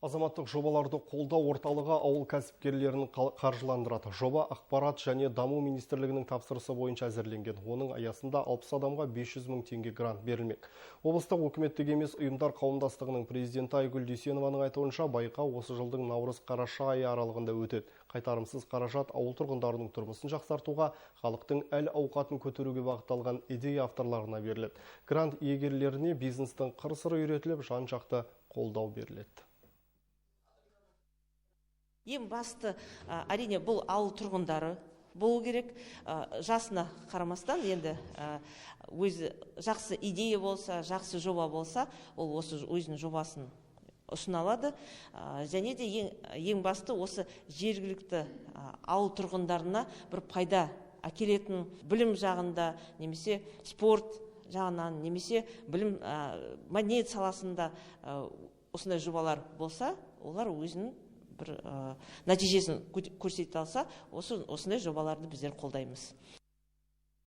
Азаматтық жобаларды қолдау орталығы ауыл кәсіпкерлерін қаржыландырады. Жоба Ақпарат және даму министрлігінің тапсырысы бойынша әзірленген. Оның аясында 60 адамға 500 мың теңге грант берілмек. Облыстық үкіметтік емес ұйымдар қауымдастығының президенті Айгүл Дүйсенованың айтуынша, байқау осы жылдың наурыз-қараша айы аралығында өтеді. Қайтарымсыз қаражат ауыл тұрғындарының тұрмысын жақсартуға, халықтың әл ауқатын көтеруге бағытталған идея авторларына беріледі. Грант иегерлеріне бизнестің қыр-сыры үйретіліп, жан-жақты қолдау беріледі. Ең басты, әрине, бұл ауыл тұрғындары болу керек. Жасына қарамастан, енді өзі жақсы идея болса, жақсы жоба болса, ол осы өзінің жобасын ұсына алады. Және де ең басты осы жергілікті ауыл тұрғындарына бір пайда әкелетін, білім жағында немесе спорт жағынан, немесе білім, мәдениет саласында осындай жобалар болса, олар өзінің бір нәтижесін көрсете алса, осындай жобаларды біздер қолдаймыз.